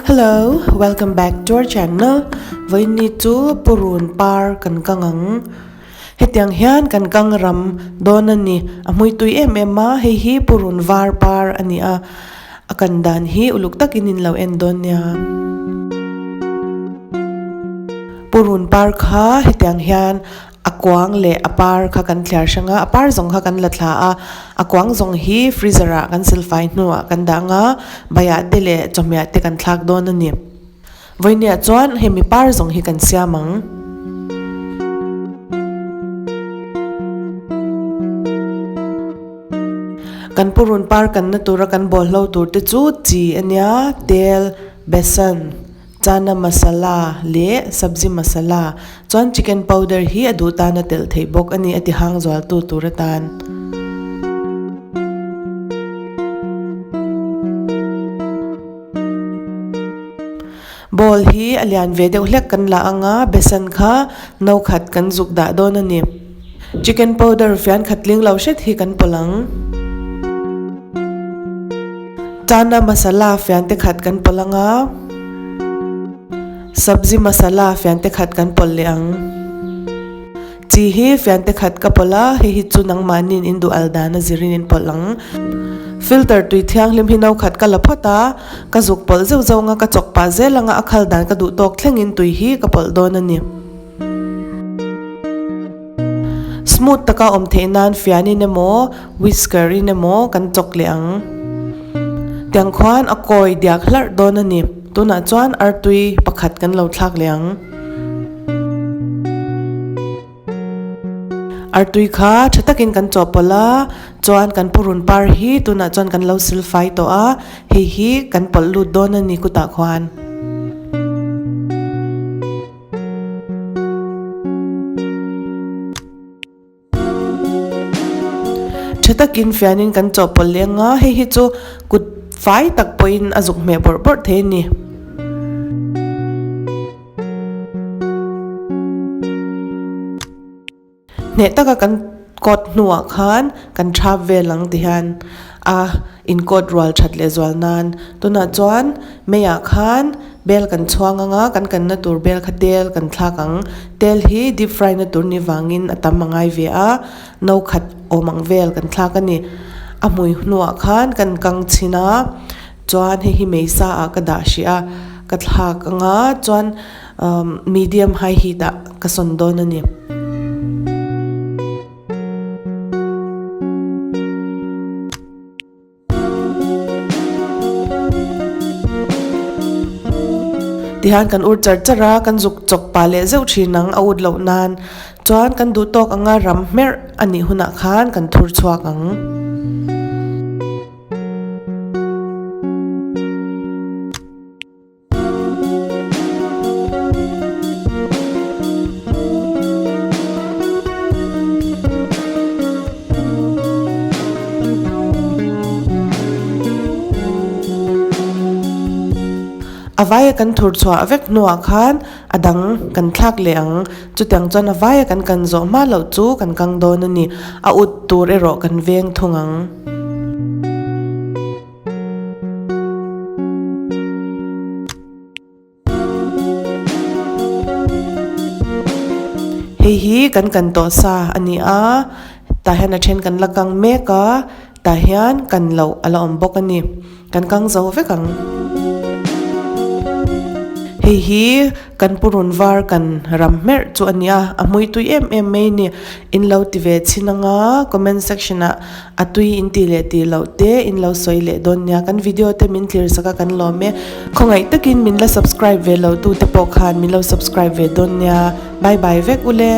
Hello, welcome back to our channel. Vawiin chu purun par kan kang ang. Hetiang hian kan kang ram dawn a ni. A hmui tui em em a, hei hi purun var par a ni a. A kan dan hi uluk takin in lo en dawn nia. Purun par kha hetiang hian A kuang leh a par kha kan thliar hrang a, a par zawng kha kan la thla a, a kuang zawng hi freezer ah kan silfai hnuah kan dah ang a, baiah te leh chawhmeh te kan thlak dawn a ni. Vawinia chuan hemi par zawng hi kan siam ang. Kan purun par kanna tura kan bawlhlo tur te chu chi a nia, tel, besan. Chana masala leh sabzi masala chuan chicken powder hi a duh tan a telh theih bawk a ni a ti hang zual tu tur atan. Bowl hi a lian ve deuh hlek kan la ang a, besan kha no khat kan zuk dah dawn a ni. Chicken powder fian khat tling lo hret hi kan pawlh ang. Chana masala fian te khat kan pawlh ang a, sabzi masala fian te khat kan pawlh leh ang. Chi hi fian te khat ka pawlh a, hei hi chu nangmahniin in duh al dan a zirin in pawlh ang. Filter tui thianghlim hi no khat ka la phawt a, ka zuk pawlh zeuh zeuh ang a, ka chawk pah zel ang a, a khal dan ka duh tawk thlengin tui hi ka pawlh dawn a ni. Smooth taka awm theih nan fianin emaw whisker in emaw kan chawk leh ang. Tiang khuan a kawi diak hlarh dawn a ni. Tunah chuan artui pakhat kan lo thlak leh ang. Artui kha tha takin kan chawhpawlh a, chuan kan purun par hi tunah chuan kan lo silfai tawh a, hei hi kan pawlh lut dawn a ni kutah khuan. Tha takin fianin kan chawhpawlh leh anga hei hi chu kut fai tak pawhin a zuk hmeh bawrh bawrh thei a ni. Hneh taka kan coat hnuah khan kan thap vel ang ti hian a in coat rual that leh zual nan tunah chuan meiah khan bel kan chhuang ang a kan kanna tur bel kha tel kan thlak ang tel hi deep fry na tur ni vangin a tam a ngai ve a no khat awm ang vel kan thlak a ni a hmui hnuah khan kan kang chhin a chuan hei hi meisa ah ka dah hrih a ka thlak ang a chuan. Medium high heat ah ka sawn dawn a ni. Tihian kan ur char char a, kan zuk chawk pah leh zeuh thin ang a ut loh nan chuan kan duh tawk anga ram hmerh a nih hunah khan kan thur chhuak ang. A vaia kan thur chhuah vek hnuah khan a dang kan thlak leh ang. Chutiang chuan a vaia kan kan zawh hma loh chu kan kang dawn a ni. A ut tur erawh kan veng thung ang. Hei hi kan kan tawh sa a ni a tah hian a then kan la kang mek a tah hian kan loh a la awm bawk a ni kan kang zo vek ang. Hei hi kan purun var kan ram hmerh chu a ni a a hmui tui em em mai a ni in lo ti ve chhin ang a comment section ah A tui in tih leh tih loh te in lo sawi leh dawn nia. Kan video te min tlir sak a kan lawm e. Khawngaih takin min la subscribe ve lo tu te pawh khan min lo subscribe ve dawn nia. Bye bye vek ule.